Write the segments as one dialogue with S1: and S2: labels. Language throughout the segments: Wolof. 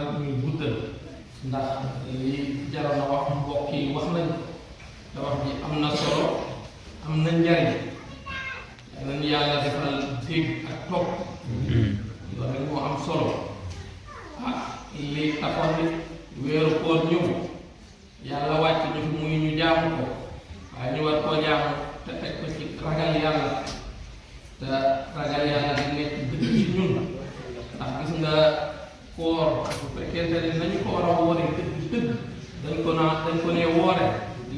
S1: jarul ñuy guddal ndax li jaroon na wax mbokk yi wax nañ te wax ji am na solo am na njariñ nañu yàlla defal dégg ak topp loolu rek moo am solo li taxoon ni weeru koor ñëw yàlla wàcc ñu fi muy ñu jaamu ko waaye ñu war koo jaamu te teg ko ci ragal yàlla te ragal yàlla di nekk dëgg ci ñun ndax gis nga koor bu fekkente ne nañu ko war a woore dëgg dañ ko ne woore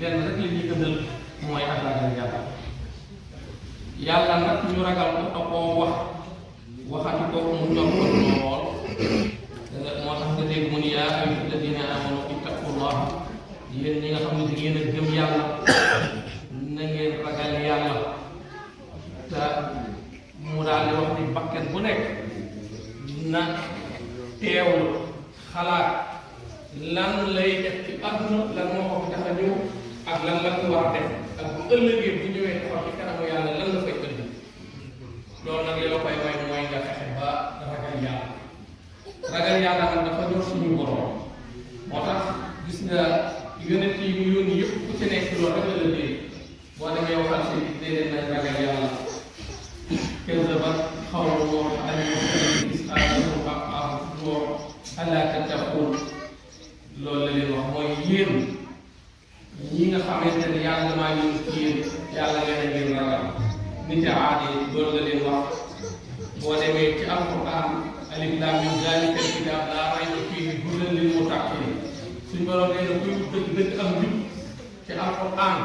S1: lenn rek la ñuy gënal mooy ak ragal yàlla yàlla nag ñu ragal ko da koo waxati ko mu ñor ko lool moo tax nga dégg mu ni yaa ayyuha alladina amanu ittaqullah yéen ñi nga xam ne da ngeen a gëm yàlla na ngeen ragal yàlla te mu daal di wax ni bakkan bu nekk na teewlu xalaat lan lay def ci àdduna lan moo ko fi tax a ñëw ak lan la ko war a def ak bu ëllëgee bu ñëwee taxaw ci kanamu yàlla lan la fay ëndi loolu nag li la koy may mooy nga fexe ba ragal yàlla nag dafa ñor suñu borom moo tax gis nga yonent yi mu yónni yëpp ku ci nekk loolu rek la dee boo demee waxal si déedéet nañ ragal yàlla kazabat xawmu Nuux alayhi allaa tattaquun loolu la leen wax mooy yéen ñi nga xamante ne yàlla maa ngi ci yéen yàlla ngeen leen ragal nit a aadi loolu la leen wax boo demee ci alquran alif laam miim zaalikal kitaab laa rayba fiihi hudan lil muttaqiin suñ borom nee na kuy wut dëgg am njub ci alquran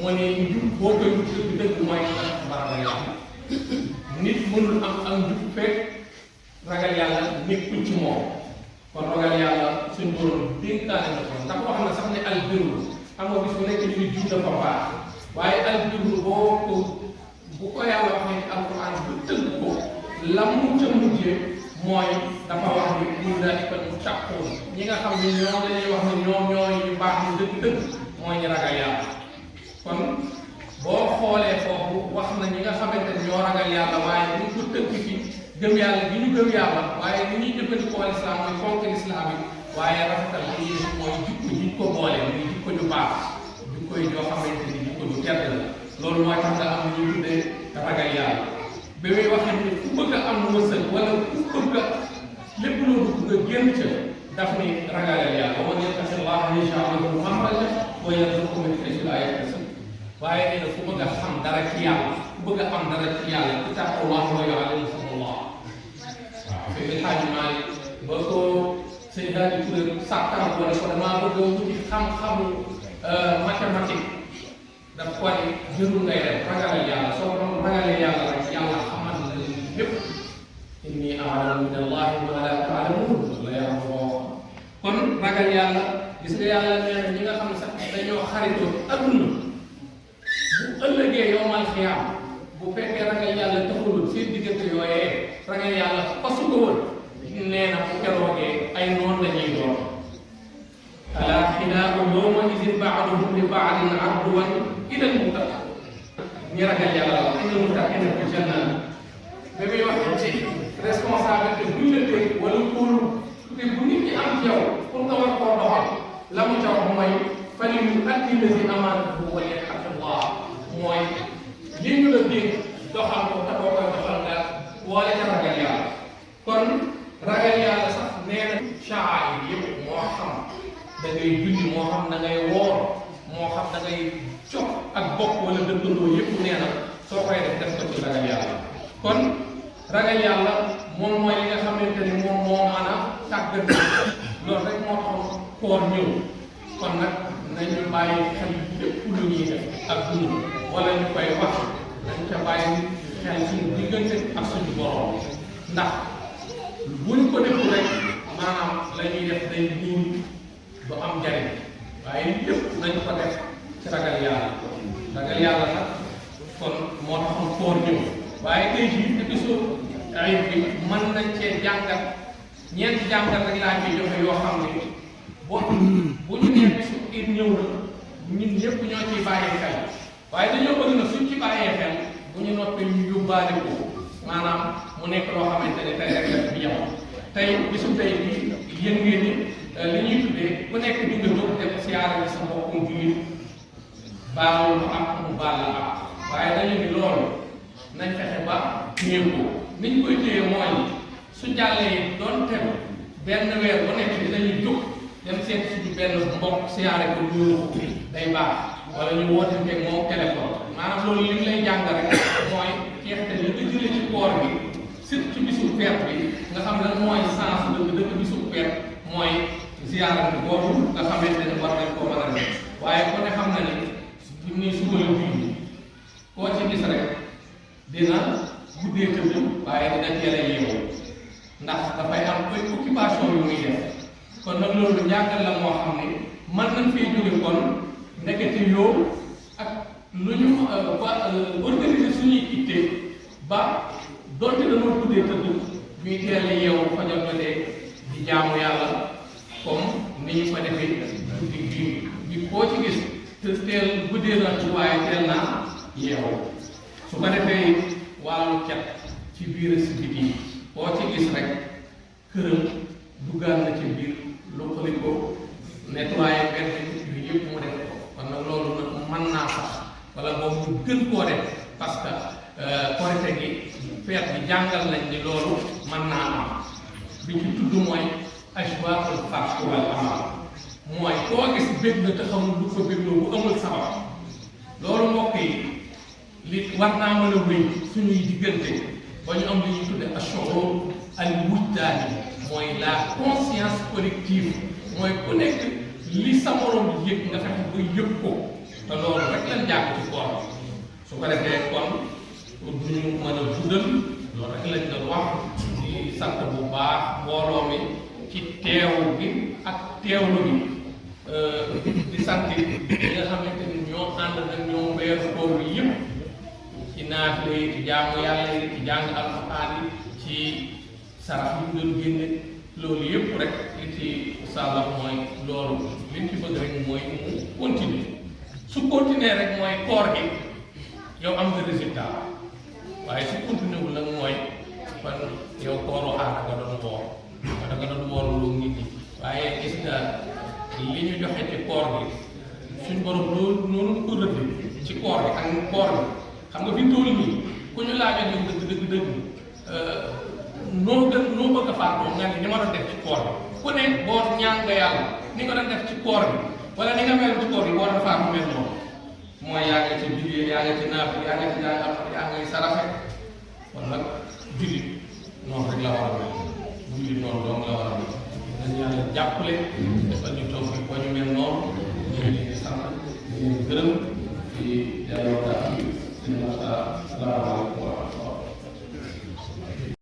S1: moo ne njub boo koy wut dëgg mooy ragal yàlla nit mënul am njub fekk ragal yàlla nekkul ci moom kon ragal yàlla suñ borom dénkaane na ko ndax wax na sax ne albirru xam nga bis bu nekk ñu jub dafa baax waaye albirru bu ko yàlla wax ne alquran bu tënk ko la mu ca mujjee mooy dafa wax ni ulaa'ika al-muttaquun ñi nga xam ne ñoom lañuy wax ne ñoom ñooy ñu baax ñu dëgg-dëgg mooy ñu ragal yàlla kon boo xoolee foofu wax na ñi nga xamante ne ñoo ragal yàlla waaye ñu ko tënk ci gëm yàlla gi ñu gëm yàlla waaye ni ñuy jëfandikoo lislaam mooy fonk lislaam yi waaye rafetal li mooy jikko ji ko boole muy jikko ju baax jikko yi ñoo xamante ni jikko ju tedd la loolu mooy tax nga am ñu tuddee ragal yàlla ba muy waxee ni ku bëgg a am wërsëg wala ku bëgg a lépp loo dugg nga génn ca daf ni ragalal yàlla wa man yattaqillaha yaj'al lahu makhrajan wa yarzuqhu min haythu laa yahtasib waaye nee na ku bëgg a xam dara ci yàlla ku bëgg a am dara ci yàlla ittaqullah wa yu'allimukumullah waaw fi El Hadj Malick ba ko sëñ Hadj Touré sàkkaam wala ko damaa bëgg a wuti xam-xamu mathématique daf ko ne jërul ngay def ragalal yàlla soo ko ragalee yàlla rek yàlla xamal la lépp inni a'lamu min allahi ma la ta'lamun la yàlla boo kon ragal yàlla gis nga yàlla nee na ñi nga xam ne sax dañoo xaritoo adduna bu ëllëgee yowmal xiyaam bu fekkee ragal yàlla taxulul seen diggante yooyee ragal yàlla fasu ko woon nee na bu keroogee ay noon la ñuy doon alaa xilaafu yawma idin ba'duhum li ba'din aduwwan illa al-muttaqiin ñi ragal yàlla la inna al-muttaqiina fi jannaat ba muy wax ci responsabilité buñ la dégg wala kóolu te bu nit ñi am ci yow pour nga war koo doxal la mu ca wax mooy falyu'addi llazi amaanatahu wa liyattaqillah mooy li ñu la dégg doxal ko te boo koy doxal nga boole ca ragal yàlla kon ragal yàlla sax nee na sha'aa'ir yëpp moo xam da ngay julli moo xam da ngay woor moo xam da ngay jox ak bokk wala dëkkandoo yëpp nee na soo koy def ko ci ragal yàlla kon ragal yàlla moom mooy li nga xamante ni moom moo mën a tàggat loolu rek moo tax koor ñëw kon nag nañu bàyyi xel lépp lu ñuy def ak dund wala ñu koy wax dañ ca bàyyi xel suñu diggante ak suñu borom ndax buñ ko deful rek maanaam la ñuy def day niiw du am njariñ waaye lépp nañu ko def ci ragal yàlla nag kon moo taxoon koor ñëw waaye tey jii épisode ayib bi mën nañ cee jàngat ñeenti jàngat rek laa ciy joxe yoo xam ne bu ñu nee bisu it ñëw na ñun ñëpp ñoo ciy bàyyi xel waaye dañoo bëgg na suñ ci bàyyee xel bu ñu noppee ñu yóbbaale ko maanaam mu nekk loo xamante ne tey rek def bi yam tey bisu tey bi yéen ngeen ni li ñuy tuddee ku nekk di nga jóg dem siyaare bi sa mbokkum jullit baalul ak mu baal la ak waaye dañu ni loolu nañ fexe ba téye ko niñ koy téye mooy su jàllee doonte benn weer bu nekk dinañu jóg dem seet suñu benn mbokk siyaare ko nuyu day baax wala ñu wootante moom téléphone maanaam loolu li ñu lay jàng rek mooy jeexte li nga jëlee ci koor bi surtout ci bisu feet bi nga xam lan mooy sens dëgg bisu feet mooy ziyaara bi boobu nga xamante ne war nañ koo mën a def waaye ku ne xam na ni bu ñuy suba la julli koo ci gis rek dina guddee tëdd waaye dina teel a yeewu ndax dafay am ay occupation yu muy def kon nag loolu njàngal la moo xam ne mën nañ fee jóge kon ndekete yoo ak lu ñu organiser suñuy itte ba donte dañoo guddee tëdd ñuy teel a yeewu fajar jotee di jaamu yàlla comme ni ñu ko defee guddi bi koo ci gis te teel guddee na ci waaye teel naa yeewu su ko defee wàllu cet ci biir si biti koo ci gis rek këram duggaan na ci biir luqali ko nettoyé benn yu yëpp mu def ko kon nag loolu nag mën naa sax wala boobu ñu gën koo def parce que korite gi feet bi jàngal nañ ni loolu mën naa am bi ci tudd mooy ashwaaqul farx wal amal mooy koo gis bég na te xamul lu ko bégloo bu amul sabab loolu mbokk yi li war naa mën a wéy suñuy diggante ba ñu am li ñuy tudde ashuur al wujdaani mooy la conscience collective mooy ku nekk li sa morom di yëg nga fexe ba yëg ko te loolu rek lañ jàng ci koor su ko defee kon duñu mën a guddal loolu rek lañ doon wax di sant bu baax mbooloo mi ci teewu gi ak teewlu gi di sant ñi nga xamante ni ñoo ànd nag ñoom weeru koor bi yëpp ci naafile yi ci jaamu yàlla yi ci jàng alxuraan yi ci sarax yi ñu doon génne loolu yëpp rek li ci sàlla mooy loolu liñ ci bëgg rek mooy mu continuer su continuer rek mooy koor gi yow am nga résultat waaye su continuer wul nag mooy kon yow kooru aar nga doon woor da nga doon woor lu nit ñi waaye gis nga li ñu joxe ci koor gi suñ borom loolu noonu ko rëdd ci koor gi ak koor gi xam nga fi tool nii ku ñu laajoon yow dëgg noo bëgg a faatoo nga ne ni ma doon def ci koor bi ku ne boo ñaan nga yàlla ni nga doon def ci koor bi wala ni nga mel ci koor bi boo doon faatu mel noonu mooy yaa ngi ci julli yaa ngi ci naaf yaa ngi ci jàng yaa ngi saraxe kon nag jullit noonu rek la war a mel jullit noonu doom la war a mel dañ yàlla jàppale defal ñu toog fi ko ñu mel noonu ñu ngi leen di sant di leen gërëm di delloo daal di salaamaaleykum